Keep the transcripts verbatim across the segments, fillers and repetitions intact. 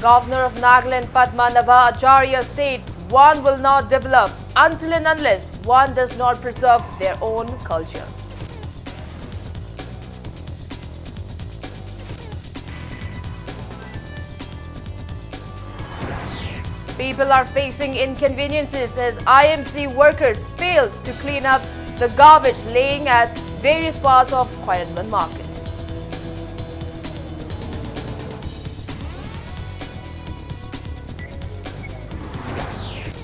Governor of Nagaland Padmanabha Acharya states one will not develop until and unless one does not preserve their own culture. People are facing inconveniences as I M C workers failed to clean up the garbage laying at various parts of Khwairamband market.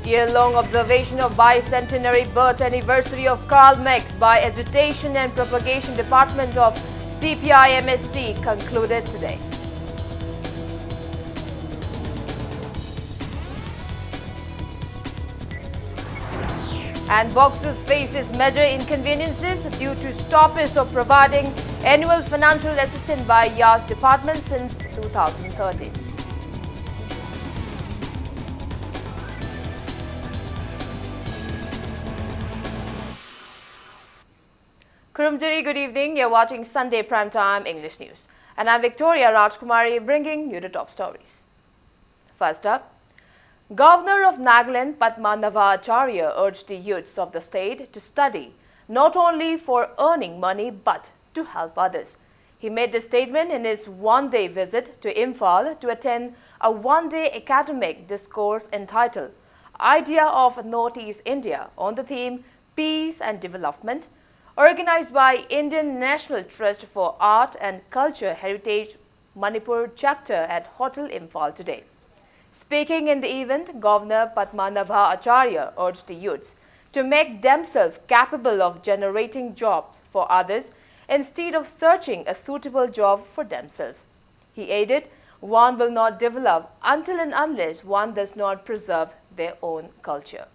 Year-long observation of bicentenary birth anniversary of Karl Marx by Agitation and Propagation Department of C P I M S C concluded today. And boxers faces major inconveniences due to stoppage of providing annual financial assistance by Yaas Department since two thousand thirteen. Khurumjari, good evening. You're watching Sunday Prime Time English News. And I'm Victoria Rajkumari, bringing you the top stories. First up, Governor of Nagaland Padmanabha Acharya urged the youths of the state to study not only for earning money but to help others. He made the statement in his one-day visit to Imphal to attend a one-day academic discourse entitled Idea of Northeast India on the theme Peace and Development, organized by Indian National Trust for Art and Culture Heritage Manipur chapter at Hotel Imphal today. Speaking in the event, Governor Padmanabha Acharya urged the youths to make themselves capable of generating jobs for others instead of searching a suitable job for themselves. He added, one will not develop until and unless one does not preserve their own culture.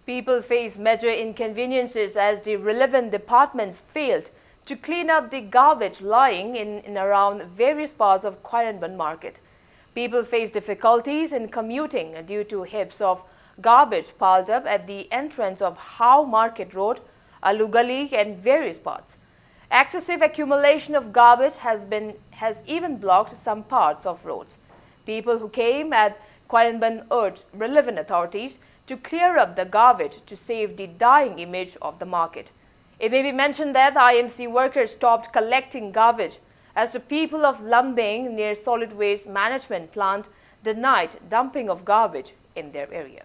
People face major inconveniences as the relevant departments failed to clean up the garbage lying in and around various parts of Khwairamband market. People face difficulties in commuting due to heaps of garbage piled up at the entrance of How Market Road, Alu Gali, and various parts. Excessive accumulation of garbage has been, has even blocked some parts of roads. People who came at Khwailunban urged relevant authorities to clear up the garbage to save the dying image of the market. It may be mentioned that I M C workers stopped collecting garbage as the people of Lumding, near solid waste management plant, denied dumping of garbage in their area.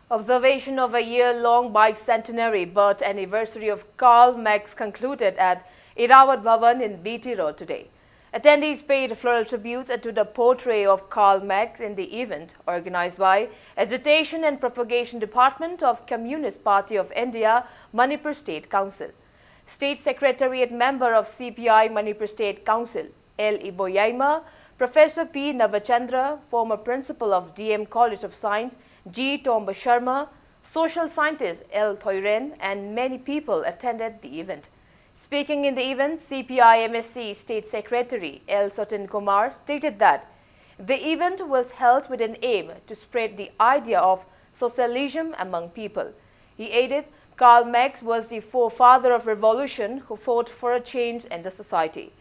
Observation of a year-long bicentenary birth anniversary of Karl Marx concluded at Irawat Bhavan in B T Road today. Attendees paid floral tributes to the portrait of Karl Marx in the event organized by Agitation and Propagation Department of Communist Party of India, Manipur State Council. State Secretariat member of C P I Manipur State Council, L Iboyaima, Professor P Navachandra, former principal of D M College of Science, G Tomba Sharma, social scientist L Thoiren, and many people attended the event. Speaking in the event, C P I M S C State Secretary L Sachin Kumar stated that the event was held with an aim to spread the idea of socialism among people. He added, Karl Marx was the forefather of revolution who fought for a change in the society.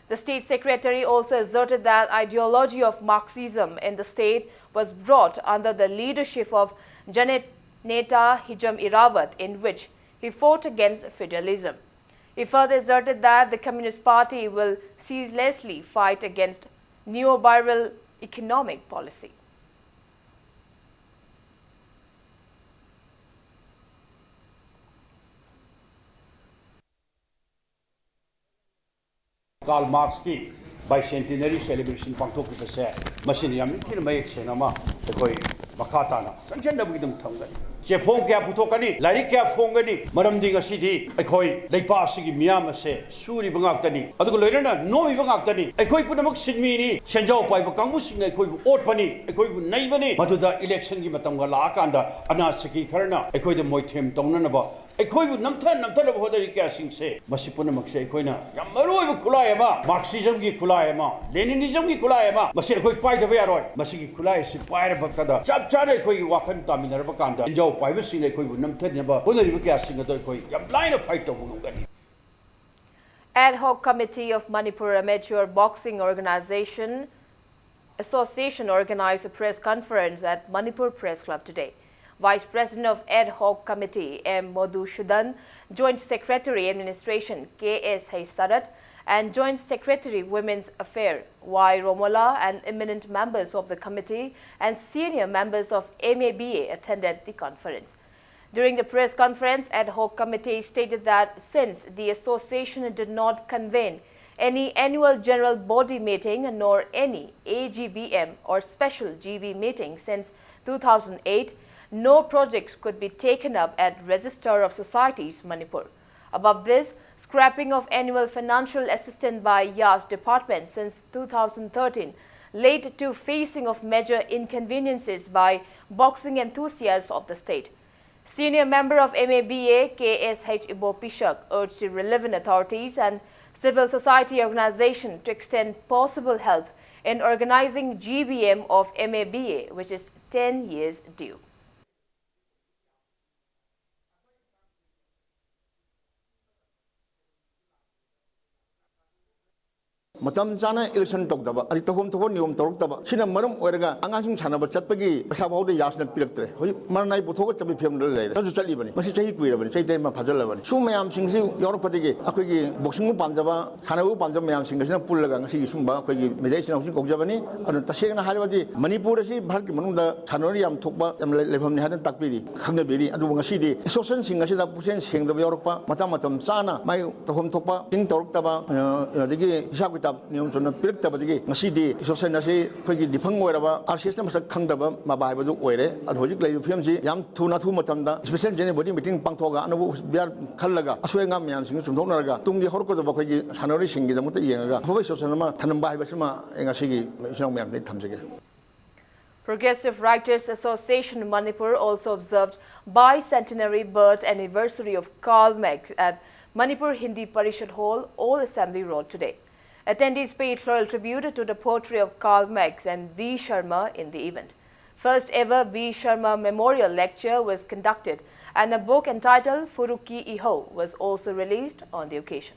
The state secretary also asserted that ideology of Marxism in the state was brought under the leadership of Janeta Hijam Irawat, in which he fought against feudalism. He further asserted that the Communist Party will ceaselessly fight against neoliberal economic policy. Karl Marx की Bicentenary celebration ꯄꯥꯡꯊꯣꯛꯈꯤꯕꯁꯦ, ꯃꯁꯤꯅ ꯌꯥꯝ ꯅꯤꯡꯊꯤꯅ ꯃꯌꯦꯛ ꯁꯦꯡꯅ ꯑꯃ ꯑꯩꯈꯣꯏ ꯃꯈꯥ ꯇꯥꯅ ꯆꯪꯁꯤꯟꯅꯕꯒꯤꯗꯃꯛ ꯊꯝꯒꯅꯤ꯫ ꯆꯦꯐꯣꯡ ꯀꯌꯥ ꯄꯨꯊꯣꯛꯀꯅꯤ, ꯂꯥꯏꯔꯤꯛ ꯀꯌꯥ ꯐꯣꯡꯒꯅꯤ, ꯃꯔꯝꯗꯤ ꯉꯁꯤꯗꯤ ꯑꯩꯈꯣꯏ ꯂꯩꯄꯥꯛ ꯑꯁꯤꯒꯤ ꯃꯤꯌꯥꯝ ꯑꯁꯦ ꯁꯨꯔꯤꯕ ꯉꯥꯛꯇꯅꯤ, ꯑꯗꯨꯒ ꯂꯣꯏꯅꯅ ꯅꯣꯝꯃꯤꯕ ꯉꯥꯛꯇꯅꯤ꯫ ꯑꯩꯈꯣꯏ ꯄꯨꯝꯅꯃꯛ ꯁꯤꯟꯃꯤꯅꯤ꯫ ꯁꯦꯟꯖꯥꯎ ꯄꯥꯏꯕ ꯀꯥꯡꯕꯨꯁꯤꯡꯅ ꯑꯩꯈꯣꯏꯕꯨ ꯑꯣꯠꯄꯅꯤ, ꯑꯩꯈꯣꯏꯕꯨ ꯅꯩꯕꯅꯤ꯫ ꯃꯗꯨꯗ ꯏꯂꯦꯛꯁꯟꯒꯤ ꯃꯇꯝꯒ ꯂꯥꯛꯑꯀꯥꯟꯗ ꯑꯅꯥ ꯁꯈꯤ ꯈꯔꯅ ꯑꯩꯈꯣꯏꯗ ꯃꯣꯏꯊꯦꯝ ꯇꯧꯅꯅꯕ, ꯑꯩꯈꯣꯏꯕꯨ ꯅꯝꯊ ꯅꯝꯊꯅꯕ ꯍꯣꯠꯅꯔꯤ ꯀꯌꯥꯁꯤꯡꯁꯦ, ꯃꯁꯤ ꯄꯨꯝꯅꯃꯛꯁꯦ ꯑꯩꯈꯣꯏꯅ ꯌꯥꯝ ꯃꯔꯨ ꯑꯣꯏꯕ ꯈꯨꯠꯂꯥꯏ ꯑꯃ, ꯃꯥꯔꯛꯁꯤꯖꯝꯒꯤ ꯈꯨꯠꯂꯥꯏ ꯑꯃ, ꯂꯦꯅꯤꯅꯤꯖꯝꯒꯤ ꯈꯨꯠꯂꯥꯏ ꯑꯃ, ꯃꯁꯤ ꯑꯩꯈꯣꯏ ꯄꯥꯏꯗꯕ ꯌꯥꯔꯣꯏ꯫ ꯃꯁꯤꯒꯤ ꯈꯨꯠꯂꯥꯏ ꯑꯁꯤ ꯄꯥꯏꯔꯕ ꯀꯥꯟꯗ, ꯆꯞ ꯆꯥꯅ ꯑꯩꯈꯣꯏꯒꯤ ꯋꯥꯈꯜ ꯇꯥꯃꯤꯟꯅꯔꯕ ꯀꯥꯟꯗ, ꯁꯦꯟꯖꯥꯎ ꯄꯥꯏꯕꯁꯤꯡꯅ ꯑꯩꯈꯣꯏꯕꯨ ꯅꯝꯊꯅꯕ ꯍꯣꯠꯅꯔꯤꯕ ꯀꯌꯥꯁꯤꯡ ꯑꯗꯣ ꯑꯩꯈꯣꯏ ꯌꯥꯝ ꯂꯥꯏꯅ ꯐꯥꯏꯠ ꯇꯧꯕ ꯉꯝꯒꯅꯤ꯫ Ad hoc Committee of Manipur Amateur Boxing Organization Association organized a press conference at Manipur Press Club today. Vice President of Ad hoc Committee M Madhusudhan, Joint Secretary Administration K S H Sarat, and Joint Secretary Women's Affair Y Romola and eminent members of the committee and senior members of M A B A attended the conference. During the press conference, Ad hoc Committee stated that since the association did not convene any annual general body meeting nor any A G B M or special G B meeting since two thousand eight, no projects could be taken up at Registrar of Societies, Manipur. Above this, scrapping of annual financial assistance by Yas Department since two thousand thirteen led to facing of major inconveniences by boxing enthusiasts of the state. Senior member of M A B A K S H Ibo Pishak urged the relevant authorities and civil society organization to extend possible help in organizing G B M of M A B A, which is ten years due. ꯃꯇꯝ ꯆꯥꯅ election ꯇꯧꯗꯕ, ꯑꯗꯩ ꯇꯧꯐꯝ ꯊꯣꯛꯄ ꯅꯤꯌꯣꯝ ꯇꯧꯔꯛꯇꯕ, ꯁꯤꯅ ꯃꯔꯝ ꯑꯣꯏꯔꯒ ꯑꯉꯥꯡꯁꯤꯡ ꯁꯥꯟꯅꯕ ꯆꯠꯄꯒꯤ ꯄꯩꯁꯥ ꯐꯥꯎꯗ ꯌꯥꯁꯅ ꯄꯤꯔꯛꯇ꯭ꯔꯦ꯫ ꯍꯧꯖꯤꯛ ꯃꯔꯅꯥꯏ ꯄꯨꯊꯣꯛꯑꯒ ꯆꯠꯄꯒꯤ ꯐꯤꯕꯝꯗ ꯂꯩꯔꯦ꯫ ꯆꯠꯁꯨ ꯆꯠꯂꯤꯕꯅꯤ, ꯃꯁꯤ ꯆꯍꯤ ꯀꯨꯏꯔꯕꯅꯤ, ꯆꯍꯤ ꯇꯔꯦꯠ ꯑꯃ ꯐꯥꯖꯤꯜꯂꯕꯅꯤ꯫ ꯁꯨꯝ ꯃꯌꯥꯝꯁꯤꯡꯁꯤ ꯌꯥꯎꯔꯛꯄꯗꯒꯤ ꯑꯩꯈꯣꯏꯒꯤ ꯕꯣꯛꯁꯤꯡꯕꯨ ꯄꯥꯝꯖꯕ, ꯁꯥꯟꯅꯕꯕꯨ ꯄꯥꯝꯖꯕ ꯃꯌꯥꯝꯁꯤꯡ ꯑꯁꯤꯅ ꯄꯨꯜꯂꯒ ꯉꯁꯤꯒꯤ ꯁꯨꯝꯕ ꯑꯩꯈꯣꯏꯒꯤ ꯃꯦꯗꯥꯏꯁꯤꯅ ꯍꯧꯖꯤꯛ ꯀꯧꯖꯕꯅꯤ꯫ ꯑꯗꯨꯅ ꯇꯁꯦꯡꯅ ꯍꯥꯏꯔꯕꯗꯤ ꯃꯅꯤꯄꯨꯔ ꯑꯁꯤ ꯚꯥꯔꯠꯀꯤ ꯃꯅꯨꯡꯗ ꯁꯥꯟꯅꯔꯣꯏ ꯌꯥꯝ ꯊꯣꯛꯄ ꯌꯥꯝ ꯂꯩ-, ꯂꯩꯐꯝꯅꯤ ꯍꯥꯏꯗꯨꯅ ꯇꯥꯛꯄꯤꯔꯤ, ꯈꯪꯅꯕꯤꯔꯤ꯫ ꯑꯗꯨꯕꯨ ꯉꯁꯤꯗꯤ ꯑꯦꯁꯣꯁꯤꯌꯦꯁꯟꯁꯤꯡ ꯑꯁꯤꯗ ꯄꯨꯛꯆꯦꯜ ꯁꯦꯡꯗꯕ ꯌꯥꯎꯔꯛꯄ, ꯃꯇꯥꯡ ꯃꯇꯝ ꯆꯥꯅ ꯃꯥꯏ ꯇꯧꯐꯝ ꯊꯣꯛꯄ ꯇꯤꯡ ꯇꯧꯔꯛꯇꯕ, ꯑ, ꯑꯗꯒꯤ ꯍꯤꯁꯥꯞ ꯀꯤꯇꯥꯕ ꯅꯤꯌꯣꯝ ꯆꯨꯝꯅ ꯄꯤꯔꯛꯇꯕꯗꯒꯤ ꯉꯁꯤꯗꯤ ꯑꯦꯁꯣꯁꯤꯌꯦꯁꯟ ꯑꯁꯤ ꯑꯩꯈꯣꯏꯒꯤ ꯗꯤꯐꯪ ꯑꯣꯏꯔꯕ, ꯑꯥꯔ ꯁꯤ ꯑꯦꯁꯅ ꯃꯁꯛ ꯈꯪꯗꯕ ꯃꯄꯥ ꯍꯥꯏꯕꯗꯨ ꯑꯣꯏꯔꯦ꯫ ꯑꯗꯨ ꯍꯧꯖꯤꯛ ꯂꯩꯔꯤꯕ ꯐꯤꯕꯝꯁꯤ ꯌꯥꯝ ꯊꯨꯅ, ꯑꯊꯨꯕ ꯃꯇꯝꯗ special general body meeting ꯄꯥꯡꯊꯣꯛꯑꯒ ꯑꯅꯧꯕ ꯕꯤ ꯑꯥꯔ ꯈꯜꯂꯒ ꯑꯁꯣꯏ ꯑꯉꯥꯝ ꯃꯌꯥꯝꯁꯤꯡꯗꯨ ꯆꯨꯝꯊꯣꯛꯅꯔꯒ ꯇꯨꯡꯒꯤ ꯍꯧꯔꯛꯀꯗꯕ ꯑꯩꯈꯣꯏꯒꯤ ꯁꯥꯟꯅꯔꯣꯏꯁꯤꯡꯒꯤꯗꯃꯛꯇ ꯌꯦꯡꯉꯒ ꯑꯐꯕ ꯑꯦꯁꯣꯁꯤꯌꯦꯁꯟ ꯑꯃ ꯊꯝꯕ ꯍꯥꯏꯕꯁꯤꯃ ꯑꯩ ꯉꯁꯤꯒꯤ ꯏꯆꯤꯟ ꯏꯅꯥꯎ ꯃꯌꯥꯝꯗ ꯑꯩ ꯊꯝꯖꯒꯦ꯫ Progressive Writers Association Manipur also observed bicentenary birth anniversary of Karl Marx at Manipur Hindi Parishad Hall, Old Assembly Road today. Attendees paid floral tribute to the poetry of Karl Marx and B Sharma in the event. First ever B Sharma Memorial Lecture was conducted, and a book entitled Furuki Iho was also released on the occasion.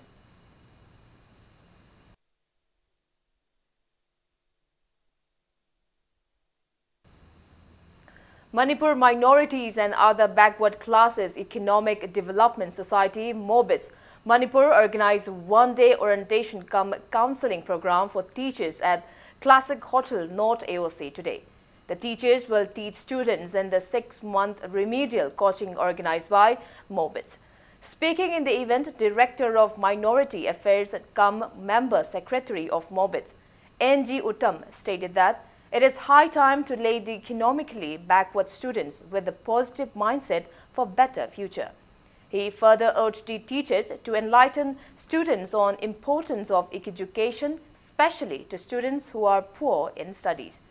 Manipur Minorities and Other Backward Classes Economic Development Society, MOBITS, Manipur organized one-day orientation cum counseling program for teachers at Classic Hotel North A O C today. The teachers will teach students in the six-month remedial coaching organized by MOBITS. Speaking in the event, Director of Minority Affairs cum Member Secretary of MOBITS, N G Uttam, stated that it is high time to lay the economically backward students with a positive mindset for better future. He further urged the teachers to enlighten students on importance of education, especially to students who are poor in studies.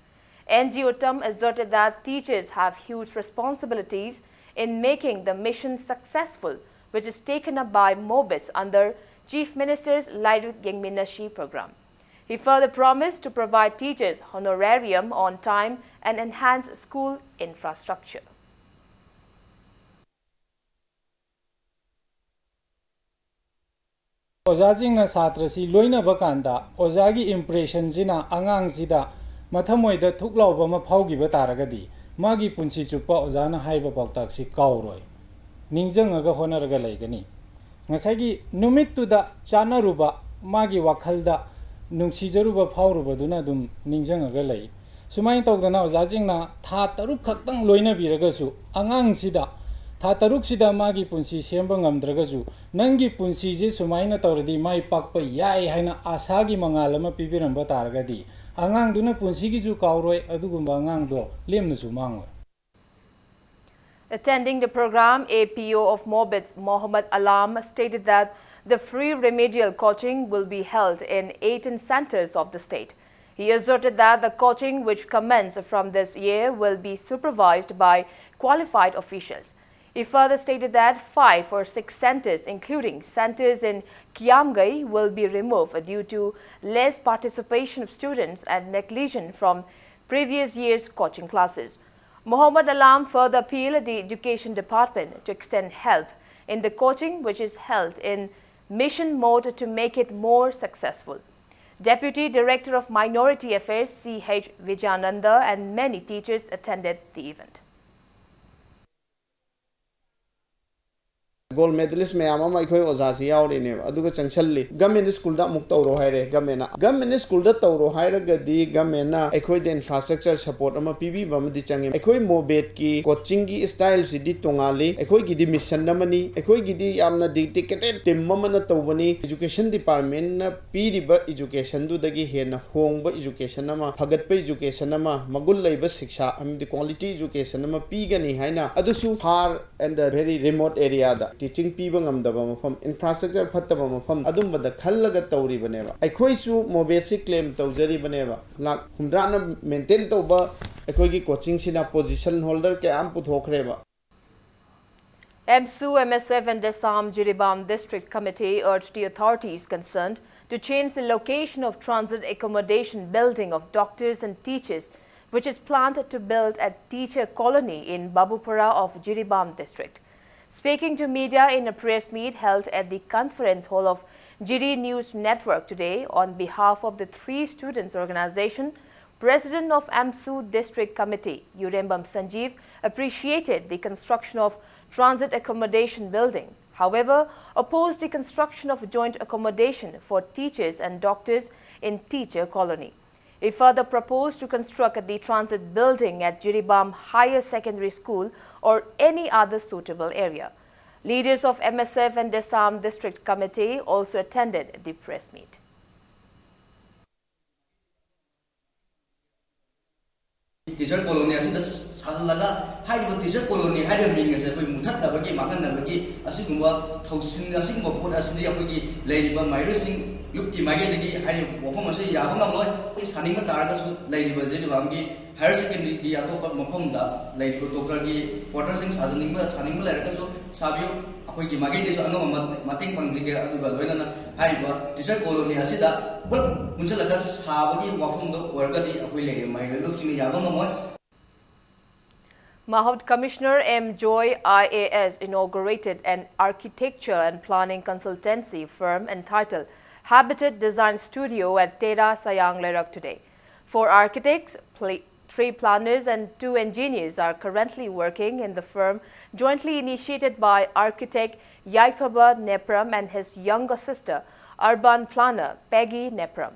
N G Uttam asserted that teachers have huge responsibilities in making the mission successful, which is taken up by MOBITS under Chief Minister's Lairik Yengminashi program. He further promised to provide teachers honorarium on time and enhance school infrastructure. ꯑꯣꯖꯥꯁꯤꯡꯅ ꯁꯥꯇ꯭ꯔꯁꯤ ꯂꯣꯏꯅꯕ ꯀꯥꯟꯗ ꯑꯣꯖꯥꯒꯤ ꯏꯝꯄ꯭ꯔꯦꯁꯟꯁꯤꯅ ꯑꯉꯥꯡꯁꯤꯗ ꯃꯊꯃꯣꯏꯗ ꯊꯨꯛ ꯂꯥꯎꯕ ꯑꯃ ꯐꯥꯎꯈꯤꯕ ꯇꯥꯔꯒꯗꯤ ꯃꯥꯒꯤ ꯄꯨꯟꯁꯤ ꯆꯨꯞꯄ ꯑꯣꯖꯥꯅ ꯍꯥꯏꯕ ꯄꯥꯎꯇꯥꯛꯁꯤ ꯀꯥꯎꯔꯣꯏ꯫ ꯅꯤꯡꯁꯤꯡꯉꯒ ꯍꯣꯠꯅꯔꯒ ꯂꯩꯒꯅꯤ꯫ ꯉꯁꯥꯏꯒꯤ ꯅꯨꯃꯤꯠꯇꯨꯗ ꯆꯥꯟꯅꯔꯨꯕ ꯃꯥꯒꯤ ꯋꯥꯈꯜꯗ ꯅꯨꯡꯁꯤꯖꯔꯨꯕ ꯐꯥꯎꯔꯨꯕꯗꯨꯅ ꯑꯗꯨꯝ ꯅꯤꯡꯁꯤꯡꯉꯒ ꯂꯩ꯫ ꯁꯨꯃꯥꯏꯅ ꯇꯧꯗꯅ ꯑꯣꯖꯥꯁꯤꯡꯅ ꯊꯥ ꯇꯔꯨꯛ ꯈꯛꯇꯪ ꯂꯣꯏꯅꯕꯤꯔꯒꯁꯨ ꯑꯉꯥꯡꯁꯤꯗ ꯊꯥ ꯇꯔꯨꯛꯁꯤꯗ ꯃꯥꯒꯤ ꯄꯨꯟꯁꯤ ꯁꯦꯝꯕ ꯉꯝꯗ꯭ꯔꯒꯁꯨ, ꯅꯪꯒꯤ ꯄꯨꯟꯁꯤꯁꯦ ꯁꯨꯃꯥꯏꯅ ꯇꯧꯔꯗꯤ ꯃꯥꯏ ꯄꯥꯛꯄ ꯌꯥꯏ ꯍꯥꯏꯅ ꯑꯥꯁꯥꯒꯤ ꯃꯉꯥꯜ ꯑꯃ ꯄꯤꯕꯤꯔꯝꯕ ꯇꯥꯔꯒꯗꯤ, ꯑꯉꯥꯡꯗꯨꯅ ꯄꯨꯟꯁꯤꯒꯤꯁꯨ ꯀꯥꯎꯔꯣꯏ, ꯑꯗꯨꯒꯨꯝꯕ ꯑꯉꯥꯡꯗꯣ ꯂꯦꯝꯅꯁꯨ ꯃꯥꯡꯉꯣꯏ꯫ Attending the program, A P O of Mobit, Mohammad Alam, stated that the free remedial coaching will be held in eighteen centers of the state. He asserted that the coaching, which commences from this year, will be supervised by qualified officials. He further stated that five or six centers, including centers in Kiamgai, will be removed due to less participation of students and negligence from previous year's coaching classes. Mohammad Alam further appealed the Education Department to extend help in the coaching, which is held in mission mode, to make it more successful. Deputy Director of Minority Affairs C H Vijayananda and many teachers attended the event. Gold medalist ꯃꯌꯥꯝ ꯑꯃ ꯑꯩꯈꯣꯏ ꯑꯣꯖꯥꯁꯤ ꯌꯥꯎꯔꯤꯅꯦꯕ꯫ ꯑꯗꯨꯒ ꯆꯪꯁꯜꯂꯤ꯫ Government school ꯗ ꯑꯃꯨꯛ ꯇꯧꯔꯣ ꯍꯥꯏꯔꯦ government ꯅ꯫ Government school ꯗ ꯇꯧꯔꯣ ꯍꯥꯏꯔꯒꯗꯤ government ꯅ ꯑꯩꯈꯣꯏꯗ infrastructure support ꯑꯃ ꯄꯤꯕꯤꯕ ꯑꯃꯗꯤ ꯆꯪꯉꯤ꯫ ꯑꯩꯈꯣꯏ ꯃꯣꯕꯦꯠꯀꯤ coaching ꯒꯤ style ꯁꯤꯗꯤ ꯇꯣꯉꯥꯜꯂꯤ꯫ ꯑꯩꯈꯣꯏꯒꯤꯗꯤ mission ꯑꯃꯅꯤ꯫ ꯑꯩꯈꯣꯏꯒꯤꯗꯤ ꯌꯥꯝꯅ dedicated team ꯑꯃꯅ ꯇꯧꯕꯅꯤ꯫ Education Department ꯅ ꯄꯤꯔꯤꯕ education ꯗꯨꯗꯒꯤ ꯍꯦꯟꯅ ꯍꯣꯡꯕ education ꯑꯃ, ꯐꯒꯠꯄ education ꯑꯃ, ꯃꯒꯨꯟ ꯂꯩꯕ ꯁꯤꯛꯁꯥ ꯑꯃꯗꯤ quality education ꯑꯃ ꯄꯤꯒꯅꯤ ꯍꯥꯏꯅ, ꯑꯗꯨꯁꯨ far and very remote area the, teaching ꯄꯤꯕ ꯉꯝꯗꯕ ꯃꯐꯝ, infrastructure ꯐꯠꯇꯕ ꯃꯐꯝ ꯑꯗꯨꯝꯕꯗ ꯈꯜꯂꯒ ꯇꯧꯔꯤꯕꯅꯦꯕ꯫ ꯑꯩꯈꯣꯏꯁꯨ ꯃꯣꯕꯦꯠꯁꯤ claim ꯇꯧꯖꯔꯤꯕꯅꯦꯕ꯫ ꯂꯥꯛ ꯍꯨꯝꯗ꯭ꯔꯥꯅ maintain ꯇꯧꯕ ꯑꯩꯈꯣꯏꯒꯤ coaching ꯁꯤꯅ position holder ꯀꯌꯥ ꯑꯃ ꯄꯨꯊꯣꯛꯈ꯭ꯔꯦꯕ꯫ AMSU, MSF and Desam Jiribam District Committee urged the authorities concerned to change the location of transit accommodation building of doctors and teachers, which is planned to build at Teacher Colony in Babupara of Jiribam District. Speaking to media in a press meet held at the conference hall of Jiri News Network today on behalf of the Three Students Organization, President of AMSU District Committee, Urembam Sanjeev, appreciated the construction of transit accommodation building, however, opposed the construction of joint accommodation for teachers and doctors in Teacher Colony. They further propose to construct the transit building at Jiribam Higher Secondary School or any other suitable area. Leaders of M S F and Desam District Committee also attended the press meet. Teacher colony ꯑꯁꯤꯗ ꯁꯥꯖꯤꯜꯂꯒ ꯍꯥꯏꯔꯤꯕ teacher colony ꯍꯥꯏꯔꯤꯕ ꯃꯤꯡ ꯑꯁꯦ ꯑꯩꯈꯣꯏ ꯃꯨꯊꯠꯅꯕꯒꯤ, ꯃꯥꯡꯍꯟꯅꯕꯒꯤ ꯑꯁꯤꯒꯨꯝꯕ ꯊꯧꯁꯤꯜ, ꯑꯁꯤꯒꯨꯝꯕ ꯄꯣꯠ ꯑꯁꯤꯗꯤ ꯑꯩꯈꯣꯏꯒꯤ ꯂꯩꯔꯤꯕ ꯃꯍꯩꯔꯣꯏꯁꯤꯡ ꯂꯨꯞꯀꯤ ꯃꯥꯏꯀꯩꯗꯒꯤ ꯍꯥꯏꯔꯤꯕ ꯋꯥꯐꯝ ꯑꯁꯤ ꯌꯥꯕ ꯉꯝꯂꯣꯏ꯫ ꯑꯩꯈꯣꯏ ꯁꯥꯅꯤꯡꯕ ꯇꯥꯔꯒꯁꯨ ꯂꯩꯔꯤꯕ ꯖꯤꯔꯤꯕꯥꯝꯒꯤ higher secondary ꯒꯤ ꯑꯇꯣꯞꯄ ꯃꯐꯝꯗ ꯂꯩꯔꯤꯕ doctor ꯒꯤ quarter ꯁꯤꯡ ꯁꯥꯖꯅꯤꯡꯕ, ꯁꯥꯅꯤꯡꯕ ꯂꯩꯔꯒꯁꯨ ꯁꯥꯕꯤꯌꯨ꯫ ꯑꯩꯈꯣꯏꯒꯤ ꯃꯥꯏꯀꯩꯗꯒꯤꯁꯨ ꯑꯉꯝꯕ ꯃ-, ꯃꯇꯦꯡ ꯄꯥꯡꯖꯒꯦ꯫ ꯑꯗꯨꯒ ꯂꯣꯏꯅꯅ ꯍꯥꯏꯔꯤꯕ teacher colony ꯑꯁꯤꯗ ꯄꯨꯂꯞ ꯄꯨꯟꯁꯤꯜꯂꯒ ꯁꯥꯕꯒꯤ ꯋꯥꯐꯝꯗꯣ ꯑꯣꯏꯔꯒꯗꯤ ꯑꯩꯈꯣꯏ ꯂꯩꯔꯤꯕ ꯃꯍꯩꯔꯣꯏ ꯂꯨꯞꯁꯤꯡꯅ ꯌꯥꯕ ꯉꯝꯃꯣꯏ꯫ Mahot Commissioner M Joy I A S inaugurated an architecture and planning consultancy firm entitled Habitat Design Studio at Tera Sayang Leirak today. Four architects, pla-, three planners and two engineers are currently working in the firm jointly initiated by architect Yaipaba Nepram and his younger sister, urban planner Peggy Nepram.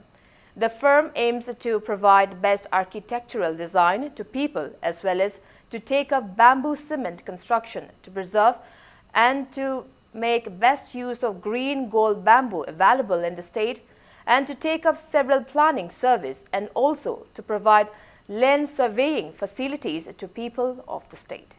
The firm aims to provide best architectural design to people as well as to take up bamboo cement construction to preserve and to make best use of green gold bamboo available in the state and to take up several planning service and also to provide land surveying facilities to people of the state.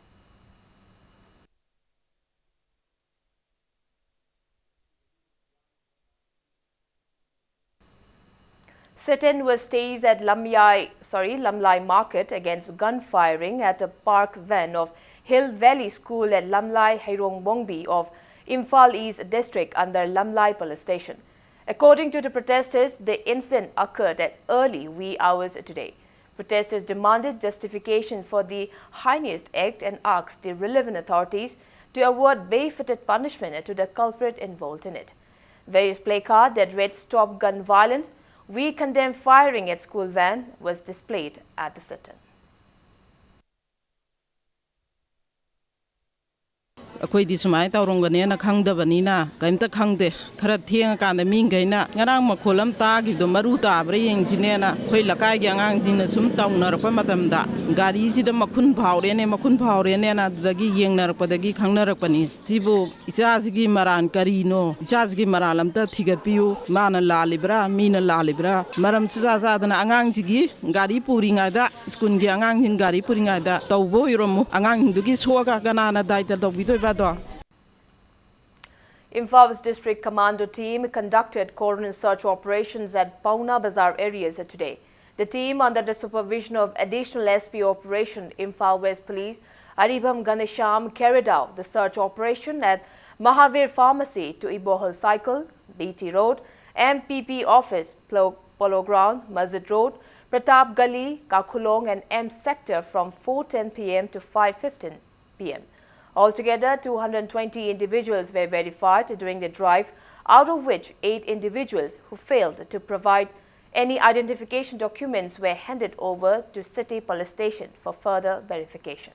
Sit-in was staged at Lamyai, sorry, Lamlai Market against gun firing at a park van of Hill Valley School at Lamlai Heirong Bongbi of Imphal East District under Lamlai Police Station. According to the protesters, the incident occurred at early wee hours today. Protesters demanded justification for the heinous act and asked the relevant authorities to award barefooted punishment to the culprit involved in it. Various placard that read "Stop gun violence," "We condemn firing at school van" was displayed at the sit-in. ꯑꯩꯈꯣꯏꯗꯤ ꯁꯨꯃꯥꯏꯅ ꯇꯧꯔꯝꯒꯅꯦꯅ ꯈꯪꯗꯕꯅꯤꯅ ꯀꯔꯤꯝꯇ ꯈꯪꯗꯦ꯫ ꯈꯔ ꯊꯦꯡꯉꯀꯥꯟꯗ ꯃꯤꯈꯩꯅ ꯉꯔꯥꯡ ꯃꯈꯣꯜ ꯑꯃ ꯇꯥꯈꯤꯕꯗꯣ ꯃꯔꯨ ꯇꯥꯕ꯭ꯔꯥ ꯌꯦꯡꯁꯤꯅꯦꯅ ꯑꯩꯈꯣꯏ ꯂꯩꯀꯥꯏꯒꯤ ꯑꯉꯥꯡꯁꯤꯡꯅ ꯁꯨꯝ ꯇꯧꯅꯔꯛꯄ ꯃꯇꯝꯗ ꯒꯥꯔꯤꯁꯤꯗ ꯃꯈꯨꯟ ꯐꯥꯎꯔꯦꯅꯦ, ꯃꯈꯨꯟ ꯐꯥꯎꯔꯦꯅꯦꯅ ꯑꯗꯨꯗꯒꯤ ꯌꯦꯡꯅꯔꯛꯄꯗꯒꯤ ꯈꯪꯅꯔꯛꯄꯅꯤ꯫ ꯁꯤꯕꯨ ꯏꯆꯥꯁꯤꯒꯤ ꯃꯔꯥꯜ ꯀꯔꯤꯅꯣ? ꯏꯆꯥꯁꯤꯒꯤ ꯃꯔꯥꯜ ꯑꯝꯇ ꯊꯤꯒꯠꯄꯤꯌꯨ꯫ ꯃꯥꯅ ꯂꯥꯜꯂꯤꯕ꯭ꯔꯥ, ꯃꯤꯅ ꯂꯥꯜꯂꯤꯕ꯭ꯔꯥ? ꯃꯔꯝ ꯁꯨꯆꯥ ꯆꯥꯗꯅ ꯑꯉꯥꯡꯁꯤꯒꯤ ꯒꯥꯔꯤ ꯄꯨꯔꯤꯉꯩꯗ, ꯁ꯭ꯀꯨꯜꯒꯤ ꯑꯉꯥꯡꯁꯤꯡ ꯒꯥꯔꯤ ꯄꯨꯔꯤꯉꯩꯗ ꯇꯧꯕ ꯑꯣꯏꯔꯝꯃꯨ꯫ ꯑꯉꯥꯡꯁꯤꯡꯗꯨꯒꯤ ꯁꯣꯛꯑꯒ ꯀꯅꯥꯅ ꯗꯥꯏꯇ ꯇꯧꯕꯤꯗꯣꯏꯕ ꯑꯗꯣ? Imphal District Commando team conducted cordon search operations at Paona Bazar areas today. The team, under the supervision of Additional S P Operation Imphal West Police Aribam Ghanshyam, carried out the search operation at Mahavir Pharmacy, Tuibohal Circle, B T Road, M P P office, Plo- Polo Ground, Masjid Road, Pratap Gali, Kakhulong and M sector from four ten p m to five fifteen p m. Altogether, two hundred twenty individuals were verified during the drive, out of which eight individuals who failed to provide any identification documents were handed over to City Police Station for further verification.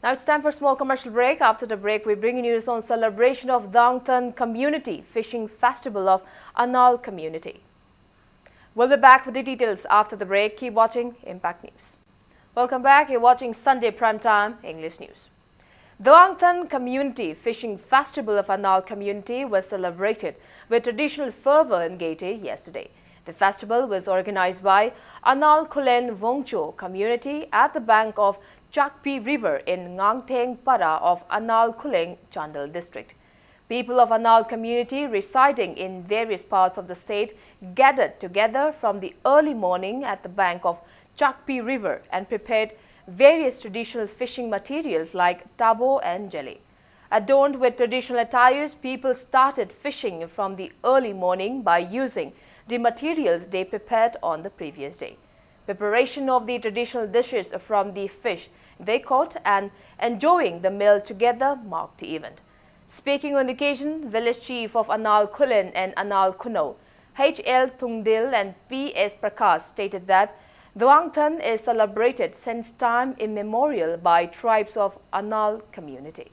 Now it's time for a small commercial break. After the break, we bring you news on celebration of Dangthan Community Fishing Festival of Anal Community. We'll be back with the details after the break. Keep watching Impact News. Welcome back. You're watching Sunday Prime Time English News. The Dangthan Community Fishing Festival of Anal Community was celebrated with traditional fervor in Gete yesterday. The festival was organized by Anal Khulen Wangcho community at the bank of Chakpi River in Ngangtheng Para of Anal Khulen, Chandel district. People of Anal community residing in various parts of the state gathered together from the early morning at the bank of Chakpi River and prepared various traditional fishing materials like tabo and jele. Adorned with traditional attires, people started fishing from the early morning by using the materials they prepared on the previous day. Preparation of the traditional dishes from the fish they caught and enjoying the meal together marked the event. Speaking on the occasion, village chief of Anal Khulen and Anal Khuno, H L Thungdil and P S Prakash stated that Duangthan is celebrated since time immemorial by tribes of Anal community.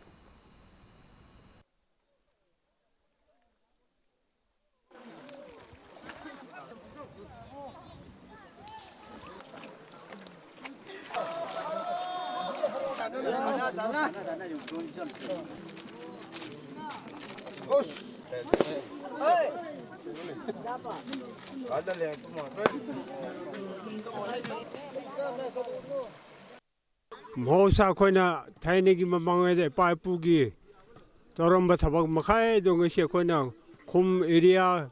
ꯃꯍꯧꯁꯥ ꯑꯩꯈꯣꯏꯅ ꯊꯥꯏꯅꯒꯤ ꯃꯃꯥꯡꯉꯩꯗ ꯏꯄꯥ ꯏꯄꯨꯒꯤ ꯇꯧꯔꯝꯕ ꯊꯕꯛ ꯃꯈꯩꯗꯣ ꯉꯁꯤ ꯑꯩꯈꯣꯏꯅ ꯈꯨꯝ ꯑꯦꯔꯤꯌꯥ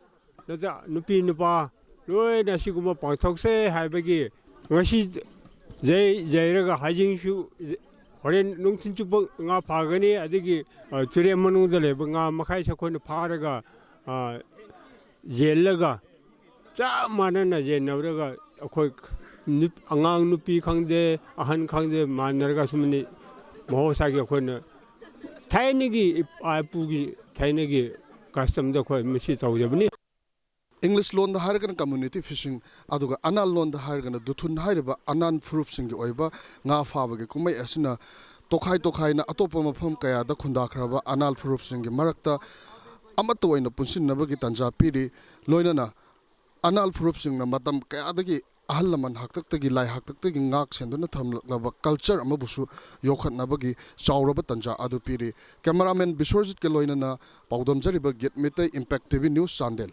ꯅꯠꯇ꯭ꯔ ꯅꯨꯄꯤ ꯅꯨꯄꯥ ꯂꯣꯏꯅ ꯑꯁꯤꯒꯨꯝꯕ ꯄꯥꯡꯊꯣꯛꯁꯦ ꯍꯥꯏꯕꯒꯤ ꯉꯁꯤ ꯌꯩ-, ꯌꯩꯔꯒ ꯍꯌꯦꯡꯁꯨ ꯍꯣꯔꯦꯟ ꯅꯨꯡꯊꯤꯟ ꯆꯨꯞꯄ ꯉꯥ ꯐꯥꯒꯅꯤ, ꯑꯗꯒꯤ, ꯑ, ꯇꯨꯔꯦꯟ ꯃꯅꯨꯡꯗ ꯂꯩꯕ ꯉꯥ ꯃꯈꯩꯁꯦ ꯑꯩꯈꯣꯏꯅ ꯐꯥꯔꯒ, ꯑ, ꯌꯦꯜꯂꯒ ꯆꯞ ꯃꯥꯟꯅꯅ ꯌꯦꯟꯅꯔꯒ ꯑꯩꯈꯣꯏ ꯅꯨꯞ-, ꯑꯉꯥꯡ ꯅꯨꯄꯤ ꯈꯪꯗꯦ, ꯑꯍꯟ ꯈꯪꯗꯦ, ꯃꯥꯟꯅꯔꯒ ꯁꯨꯝꯅꯤ ꯃꯍꯧꯁꯥꯒꯤ ꯑꯩꯈꯣꯏꯅ ꯊꯥꯏꯅꯒꯤ ꯏꯄꯥ ꯏꯄꯨꯒꯤ ꯊꯥꯏꯅꯒꯤ ꯀꯁꯇꯝꯗ ꯑꯩꯈꯣꯏ ꯃꯁꯤ ꯇꯧꯖꯕꯅꯤ꯫ ꯏꯪꯂꯤꯁ ꯂꯣꯟꯗ ꯍꯥꯏꯔꯒꯅ ꯀꯝꯃ꯭ꯌꯨꯅꯤꯇꯤ ꯐꯤꯁꯤꯡ, ꯑꯗꯨꯒ ꯑꯅꯥꯜ ꯂꯣꯟꯗ ꯍꯥꯏꯔꯒꯅ ꯗꯨꯊꯨꯟ ꯍꯥꯏꯔꯤꯕ ꯑꯅꯥꯟ ꯐꯨꯔꯨꯞꯁꯤꯡꯒꯤ ꯑꯣꯏꯕ ꯉꯥ ꯐꯥꯕꯒꯤ ꯀꯨꯝꯍꯩ ꯑꯁꯤꯅ ꯇꯣꯈꯥꯏ ꯇꯣꯈꯥꯏꯅ ꯑꯇꯣꯞꯄ ꯃꯐꯝ ꯀꯌꯥꯗ ꯈꯨꯟꯗꯥꯈ꯭ꯔꯕ ꯑꯅꯥꯜ ꯐꯨꯔꯨꯞꯁꯤꯡꯒꯤ ꯃꯔꯛꯇ ꯑꯃꯠꯇ ꯑꯣꯏꯅ ꯄꯨꯟꯁꯤꯟꯅꯕꯒꯤ ꯇꯥꯟꯖꯥ ꯄꯤꯔꯤ꯫ ꯂꯣꯏꯅꯅ ꯑꯅꯥꯜ ꯐꯨꯔꯨꯞꯁꯤꯡꯅ ꯃꯇꯝ ꯀꯌꯥꯗꯒꯤ ꯑꯍꯜ ꯂꯃꯟ ꯍꯥꯛꯇꯛꯇꯒꯤ, ꯂꯥꯏ ꯍꯥꯛꯇꯛꯇꯒꯤ ꯉꯥꯛ ꯁꯦꯟꯗꯨꯅ ꯊꯝꯂꯛꯂꯕ ꯀꯜꯆꯔ ꯑꯃꯕꯨꯁꯨ ꯌꯣꯛꯈꯠꯅꯕꯒꯤ ꯆꯥꯎꯔꯕ ꯇꯥꯟꯖꯥ ꯑꯗꯨ ꯄꯤꯔꯤ꯫ ꯀꯦꯃꯦꯔꯥꯃꯦꯟ ꯕꯤꯁ꯭ꯋꯔꯖꯤꯠꯀ ꯂꯣꯏꯅꯅ ꯄꯥꯎꯗꯝꯖꯔꯤꯕ ꯒꯤꯠ Meitei impact T V news channel.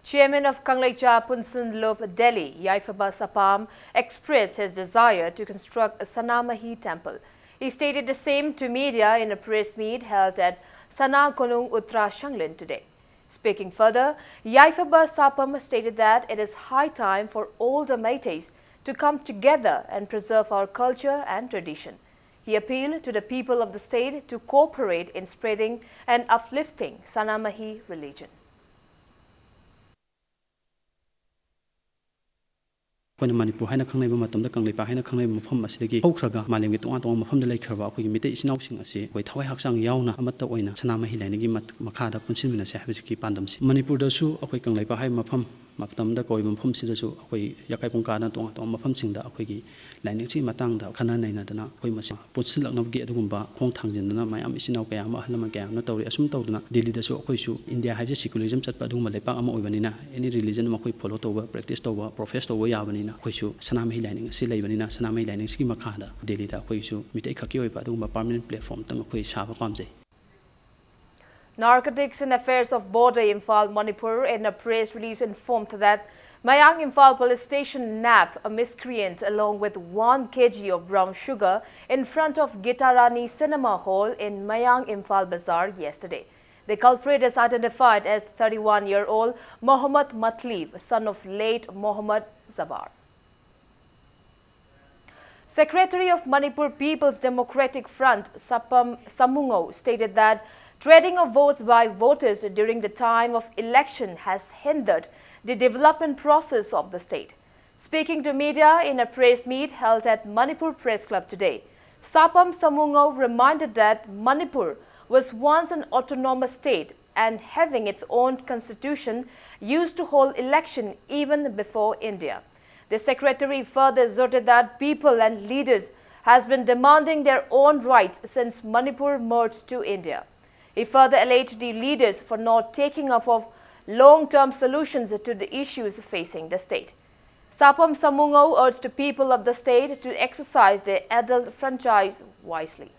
Chairman of Kangleicha Punsun Lop Delhi, Yaifaba Sapam, expressed his desire to construct a Sanamahi temple. He stated the same to media in a press meet held at Sana Konung Uttara Shanglin today. Speaking further, Yaifaba Sapam stated that it is high time for all the Meiteis to come together and preserve our culture and tradition. He appealed to the people of the state to cooperate in spreading and uplifting Sanamahi religion. ꯑꯩꯈꯣꯏꯅ ꯃꯅꯤꯄꯨꯔ ꯍꯥꯏꯅ ꯈꯪꯅꯔꯤꯕ ꯃꯇꯝꯗ ꯀꯪꯂꯩꯄꯥꯛ ꯍꯥꯏꯅ ꯈꯪꯅꯔꯤꯕ ꯃꯐꯝ ꯑꯁꯤꯗꯒꯤ ꯍꯧꯈ꯭ꯔꯒ ꯃꯥꯂꯦꯝꯒꯤ ꯇꯣꯉꯥꯟ ꯇꯣꯉꯥꯟꯕ ꯃꯐꯝꯗ ꯂꯩꯈ꯭ꯔꯕ ꯑꯩꯈꯣꯏꯒꯤ ꯃꯤꯇꯩ ꯏꯆꯤꯟ ꯏꯅꯥꯎꯁꯤꯡ ꯑꯁꯤ ꯑꯩꯈꯣꯏ ꯊꯋꯥꯏ ꯍꯛꯆꯥꯡ ꯌꯥꯎꯅ ꯑꯃꯠꯇ ꯑꯣꯏꯅ ꯁꯅꯥꯃꯍꯤ ꯂꯥꯏꯅꯤꯡꯒꯤ ꯃꯠ-, ꯃꯈꯥꯗ ꯄꯨꯟꯁꯤꯟꯃꯤꯟꯅꯁꯦ ꯍꯥꯏꯕꯁꯤꯒꯤ ꯄꯥꯟꯗꯝꯁꯤ꯫ ꯃꯅꯤꯄꯨꯔꯗꯁꯨ ꯑꯩꯈꯣꯏ ꯀꯪꯂꯩꯄꯥꯛ ꯍꯥꯏꯕ ꯃꯐꯝ ꯃꯇꯝꯗ ꯀꯧꯔꯤꯕ ꯃꯐꯝꯁꯤꯗꯁꯨ ꯑꯩꯈꯣꯏ ꯌꯥꯀꯥꯏ ꯄꯨꯡꯀꯥꯗꯅ ꯇꯣꯉꯥꯟ ꯇꯣꯉꯥꯟꯕ ꯃꯐꯝꯁꯤꯡꯗ ꯑꯩꯈꯣꯏꯒꯤ ꯂꯥꯏꯅꯤꯡꯁꯤ ꯃꯇꯥꯡꯗ ꯈꯟꯅ ꯅꯩꯅꯗꯅ ꯑꯩꯈꯣꯏ ꯃꯁꯦꯜ ꯄꯨꯟꯁꯤꯜꯂꯛꯅꯕꯒꯤ ꯑꯗꯨꯒꯨꯝꯕ ꯈꯣꯡ ꯊꯥꯡꯖꯤꯟꯗꯅ ꯃꯌꯥꯝ ꯏꯆꯤꯟ ꯏꯅꯥꯎ ꯀꯌꯥ ꯑꯃ, ꯑꯍꯜ ꯂꯃꯟ ꯀꯌꯥ ꯑꯃꯅ ꯇꯧꯔꯤ꯫ ꯑꯁꯨꯝ ꯇꯧꯗꯅ ꯗꯦꯜꯂꯤꯗꯁꯨ ꯑꯩꯈꯣꯏꯁꯨ ꯏꯟꯗꯤꯌꯥ ꯍꯥꯏꯕꯁꯤ secularism ꯆꯠꯄ ꯑꯗꯨꯒꯨꯝꯕ ꯂꯩꯄꯥꯛ ꯑꯃ ꯑꯣꯏꯕꯅꯤꯅ, any religion ꯑꯃ ꯑꯩꯈꯣꯏ follow ꯇꯧꯕ, practice ꯇꯧꯕ, profess ꯇꯧꯕ ꯌꯥꯕꯅꯤꯅ, ꯑꯩꯈꯣꯏꯁꯨ ꯁꯅꯥꯃꯍꯤ ꯂꯥꯏꯅꯤꯡ ꯑꯁꯤ ꯂꯩꯕꯅꯤꯅ, ꯁꯅꯥꯃꯍꯤ ꯂꯥꯏꯅꯤꯡꯁꯤꯒꯤ ꯃꯈꯥꯗ ꯗꯦꯜꯂꯤꯗ ꯑꯩꯈꯣꯏꯁꯨ ꯃꯤꯇꯩ ꯈꯛꯀꯤ ꯑꯣꯏꯕ ꯑꯗꯨꯒꯨꯝꯕ permanent platform ꯑꯃꯇꯪ ꯑꯩꯈꯣꯏ ꯁꯥꯕ ꯄꯥꯝꯖꯩ꯫ Narcotics and Affairs of Border Imphal, Manipur, in a press release, informed that Mayang Imphal Police Station nabbed a miscreant along with one K G of brown sugar in front of Gitarani Cinema Hall in Mayang Imphal Bazaar yesterday. The culprit is identified as thirty-one-year-old Mohammad Matlib, son of late Mohammad Zabar. Secretary of Manipur People's Democratic Front, Sapam Samungao, stated that trading of votes by voters during the time of election has hindered the development process of the state. Speaking to media in a press meet held at Manipur Press Club today, Sapam Samungao reminded that Manipur was once an autonomous state and, having its own constitution, used to hold election even before India. The secretary further asserted that people and leaders has been demanding their own rights since Manipur merged to India. He further alleged the leaders for not taking up of long-term solutions to the issues facing the state. Sapam Samungao urged the people of the state to exercise their adult franchise wisely.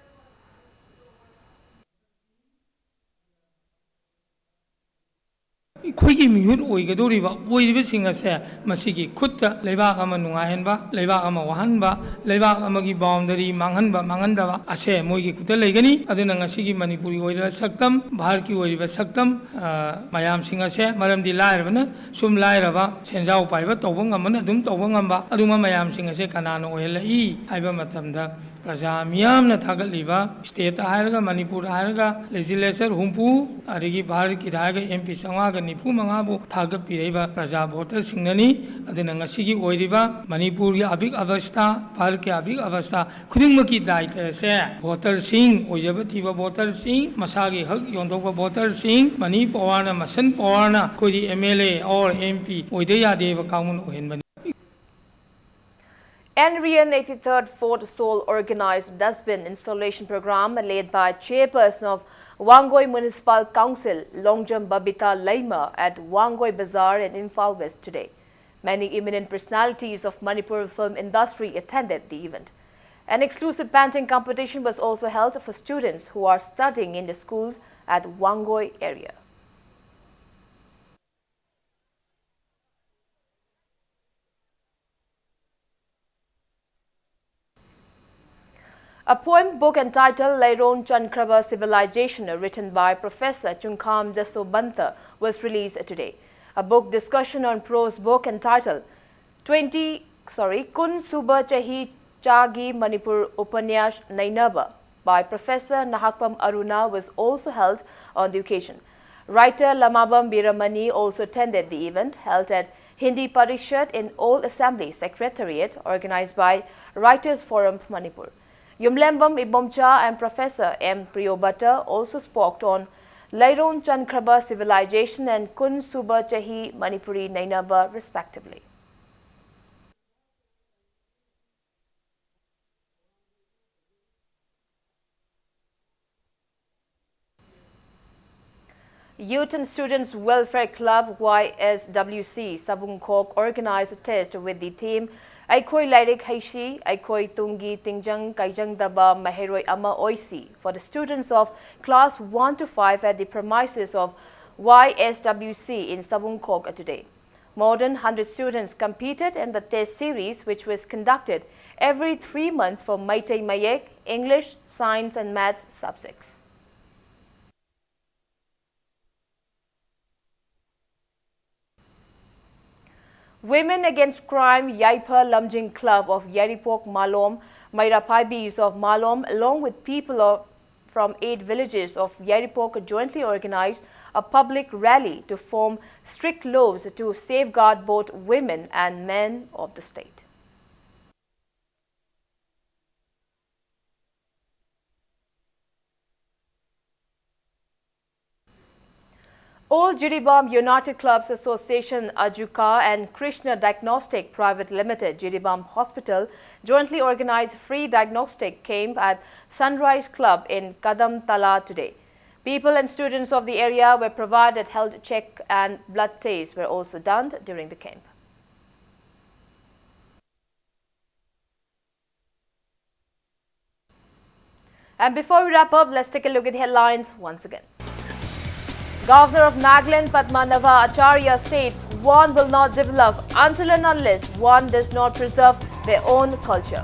ꯑꯩꯈꯣꯏꯒꯤ ꯃꯤꯍꯨꯠ ꯑꯣꯏꯒꯗꯧꯔꯤꯕ, ꯑꯣꯏꯔꯤꯕꯁꯤꯡ ꯑꯁꯦ ꯃꯁꯤꯒꯤ ꯈꯨꯠꯇ ꯂꯩꯕꯥꯛ ꯑꯃ ꯅꯨꯡꯉꯥꯏꯍꯟꯕ, ꯂꯩꯕꯥꯛ ꯑꯃ ꯋꯥꯍꯟꯕ, ꯂꯩꯕꯥꯛ ꯑꯃꯒꯤ boundary ꯃꯥꯡꯍꯟꯕ, ꯃꯥꯡꯍꯟꯗꯕ ꯑꯁꯦ ꯃꯣꯏꯒꯤ ꯈꯨꯠꯇ ꯂꯩꯒꯅꯤ꯫ ꯑꯗꯨꯅ ꯉꯁꯤꯒꯤ ꯃꯅꯤꯄꯨꯔꯒꯤ ꯑꯣꯏꯔꯤꯕ ꯁꯛꯇꯝ, ꯚꯥꯔꯠꯀꯤ ꯑꯣꯏꯔꯤꯕ ꯁꯛꯇꯝ, ꯑ, ꯃꯌꯥꯝꯁꯤꯡ ꯑꯁꯦ, ꯃꯔꯝꯗꯤ ꯂꯥꯏꯔꯕꯅ ꯁꯨꯝ ꯂꯥꯏꯔꯕ, ꯁꯦꯟꯖꯥꯎ ꯄꯥꯏꯕ ꯇꯧꯕ ꯉꯝꯕꯅ ꯑꯗꯨꯝ ꯇꯧꯕ ꯉꯝꯕ, ꯑꯗꯨꯒꯨꯝꯕ ꯃꯌꯥꯝꯁꯤꯡ ꯑꯁꯦ ꯀꯅꯥꯅ ꯑꯣꯏꯍꯜꯂꯛꯏ ꯍꯥꯏꯕ ꯃꯇꯝꯗ, ꯄ꯭ꯔꯖꯥ ꯃꯤꯌꯥꯝꯅ ꯊꯥꯒꯠꯂꯤꯕ, state ꯍꯥꯏꯔꯒ, ꯃꯅꯤꯄꯨꯔ ꯍꯥꯏꯔꯒ, legislature ꯍꯨꯝꯐꯨ, ꯑꯗꯒꯤ ꯚꯥꯔꯠꯀꯤꯗ ꯍꯥꯏꯔꯒ M P ꯆꯥꯝꯃꯉꯥꯒ ꯅꯤꯐꯨ ꯃꯉꯥꯕꯨ ꯊꯥꯒꯠꯄꯤꯔꯛꯏꯕ ꯄ꯭ꯔꯖꯥ ꯚꯣꯇꯔꯁꯤꯡꯅꯅꯤ꯫ ꯑꯗꯨꯅ ꯉꯁꯤꯒꯤ ꯑꯣꯏꯔꯤꯕ ꯃꯅꯤꯄꯨꯔꯒꯤ ꯑꯕꯤꯛ ꯑꯕꯁꯊꯥ, ꯚꯥꯔꯠꯀꯤ ꯑꯕꯤꯛ ꯑꯕꯁꯊꯥ ꯈꯨꯗꯤꯡꯃꯛꯀꯤ ꯗꯥꯏꯇ ꯑꯁꯦ ꯚꯣꯇꯔꯁꯤꯡ, ꯑꯣꯏꯖꯕ ꯊꯤꯕ ꯚꯣꯇꯔꯁꯤꯡ, ꯃꯁꯥꯒꯤ ꯍꯛ ꯌꯣꯟꯊꯣꯛꯄ ꯚꯣꯇꯔꯁꯤꯡ, ꯃꯅꯤ ꯄꯋꯥꯔꯅ, ꯃꯁꯟ ꯄꯋꯥꯔꯅ ꯑꯩꯈꯣꯏꯗꯤ M L A or M P ꯑꯣꯏꯗ ꯌꯥꯗꯦꯕ ꯀꯥꯡꯕꯨꯅ ꯑꯣꯏꯍꯟꯕꯅꯤ꯫ N R E N eighty-third Fourth Soul organized dustbin installation program led by Chairperson of Wangoi Municipal Council, Longjam Babita Leima, at Wangoi Bazaar in Imphal West today. Many eminent personalities of Manipur film industry attended the event. An exclusive painting competition was also held for students who are studying in the schools at Wangoi area. A poem book entitled Leiron Chankraba Civilization, written by Professor Chungkham Jasobanta, was released today. A book discussion on prose book entitled twenty, sorry, Kun Suba Chahi Chagi Manipur Upanyash Nainaba by Professor Nahakpam Aruna was also held on the occasion. Writer Lamabam Biramani also attended the event held at Hindi Parishad in Old Assembly Secretariat, organized by Writers Forum Manipur. Yumlembam Ibomcha and Professor M Priyobata also spoke on Leiron Chankraba Civilization and Kun Suba Chahi Manipuri Nainaba, respectively. Youth and Students Welfare Club, Y S W C, Sabungkhok organized a test with the theme Aikhoi Lairik Heishi, Aikhoi Tungi Tingjang Kaijang Daba Maheroi Ama Oisi for the students of class one to five at the premises of Y S W C in Sabungkhok today. More than hundred students competed in the test series, which was conducted every three months for Meitei Mayek, English, Science and Maths subjects. Women Against Crime Yaipha Lamjing Club of Yaripok Malom, Mairapaibis of Malom, along with people of from eight villages of Yairipok jointly organized a public rally to form strict laws to safeguard both women and men of the state. All Jiribam United Clubs Association, Ajuka, and Krishna Diagnostic Private Limited, Jiribam Hospital, jointly organized free diagnostic camp at Sunrise Club in Kadamtala today. People and students of the area were provided health check and blood tests were also done during the camp. And before we wrap up, let's take a look at headlines once again. Governor of Nagaland, Padmanabha Acharya, states one will not develop until and unless one does not preserve their own culture.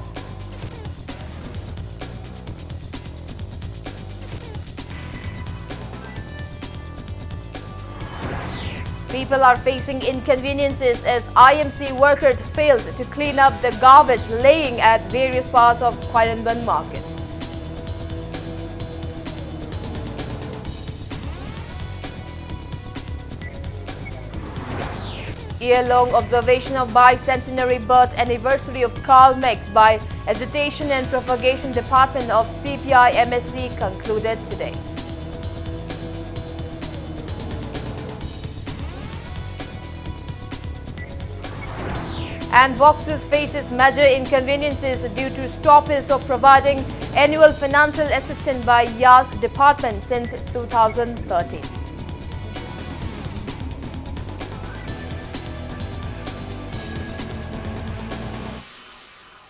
People are facing inconveniences as I M C workers failed to clean up the garbage laying at various parts of Khwairamband market. Year-long observation of bicentenary birth anniversary of Karl Marx by Agitation and Propagation Department of C P I M S C concluded today. And Voxus faces major inconveniences due to stoppage of providing annual financial assistance by Yas department since two thousand thirteen.